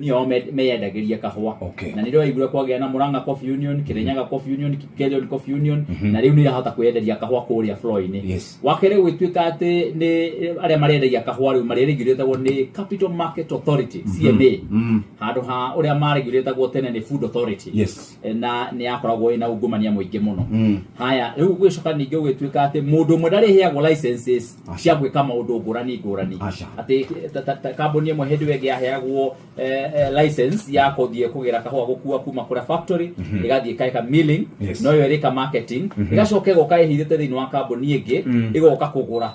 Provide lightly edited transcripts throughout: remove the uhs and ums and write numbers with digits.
Nĩo meyendagĩria kahũa. Na nĩrĩo waiguire kwagĩa na Murang'a Coffee Union, Kirinyaga Coffee Union, Kipkelion Coffee Union, na rĩu nĩ irahota kwĩyenderia kahũa kũrĩa floor-inĩ. Wa kerĩ, gũgĩtuĩka atĩ nĩ arĩa marendagia kahũa rĩu marĩregulatagwo nĩ Capital Market Authority, CMA, handũ ha ũrĩa maregulatagwo tene nĩ Food Authority. Na nĩ yakoragwo ĩna ungumania mũingĩ mũno. Haya, rĩu gũgĩcoka ningĩ gũgĩtuĩka atĩ mũndũ ũmwe ndarĩheagwo licenses cia gwĩka maũndũ ngũrani ngũrani. Aca. Atĩ ta kambuni ĩmwe hĩndĩ ĩyo ĩngĩ yaheagwo license ya kũthiĩ kũgĩra kahũa, gũkua kuma kũrĩa factory ĩgathiĩ ĩkaĩka milling, no yo ĩrĩka marketing, ĩgacoka ĩgoka ĩhithĩte thĩinĩ wa kambuni ĩngĩ, ĩgoka kũgũra.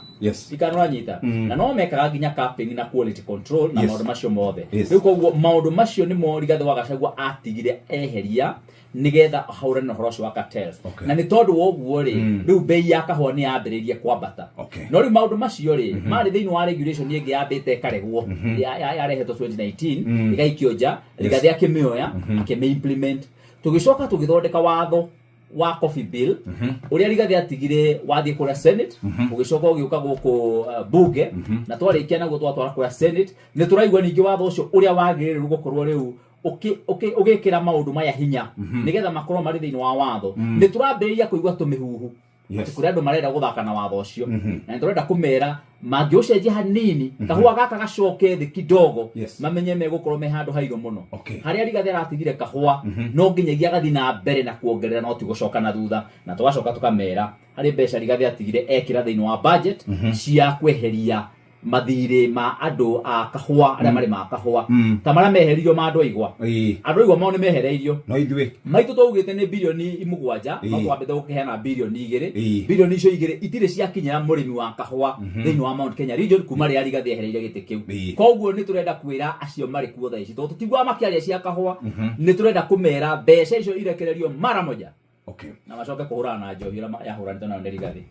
Ikanũranyita na no mekaga nginya capping na quality control na maũndũ macio mothe. Rĩu koguo maũndũ macio nĩmo Rigathĩ wa Gachagua atigire eheria nigetha ahũrane na ũhoro ũcio wa cartels. Na nĩ tondũ wa ũguo rĩ, rĩu bei ya kahũa nĩ yambĩrĩirie kwambata. No rĩu maũndũ macio rĩ, marĩ thĩinĩ wa regulation ĩngĩ yambĩte ĩkaregwo, yarehetwo 2019, ĩgaikio nja. Rigathĩ akĩmĩoya, akĩmĩ-implement. Tũgĩcoka tũgĩthondeka watho wa coffee bill ũrĩa Rigathĩ atigire wathiĩ kũrĩa Senate, ũgĩcoka ũgĩũka gũkũ bunge, na twarĩkia naguo twatwara kũrĩa Senate. Nĩ tũraigua ningĩ watho ũcio ũrĩa wagĩrĩire rĩu gũkorwo rĩu ũgĩkĩra maũndũ maya hinya nĩgetha makorwo marĩ thĩinĩ wa watho, nĩ tũrambĩrĩria kũigua tũmĩhuhu atĩ kũrĩ andũ marenda gũthaka na watho ũcio. Na nĩ tũrenda kũmera mangĩũcenjia hanini, kahũa gaka gacoke thĩ kidogo, mamenye megũkorwo me handũ hairũ mũno. Harĩa Rigathĩ aratigire kahũa, no nginyagia agathiĩ na mbere na kuongerera, no ti gũcoka na thutha. Na tũgacoka tũkamera harĩ mbeca Rigathĩ atigire ekĩra thĩinĩ wa budget cia kweheria mathirĩ ma andũ a kahũa arĩa marĩmaga kahũa, ta marĩa meheririo ma andũ aigwa. Andũ aigwa mao nĩ mehereirio. No ithuĩ? Maitũ twaugĩte nĩ 7 bilioni, no twambĩte gũkĩheana 2 bilioni. Bilioni icio igĩrĩ itirĩ ciakinyĩra mũrĩmi wa kahũa thĩinĩ wa Mount Kenya region kuma rĩrĩa Rigathĩ ehereire gĩtĩ kĩu. Koguo nĩ tũrenda kwĩra acio marĩ kuo thaa ici, tondũ tũtiguaga makĩaria cia kahũa, nĩ tũrenda kũmera mbeca icio irekererio mara moja na macoke kũhũrana na njohi ĩrĩa yahũranĩtwo nayo nĩ Rigathĩ.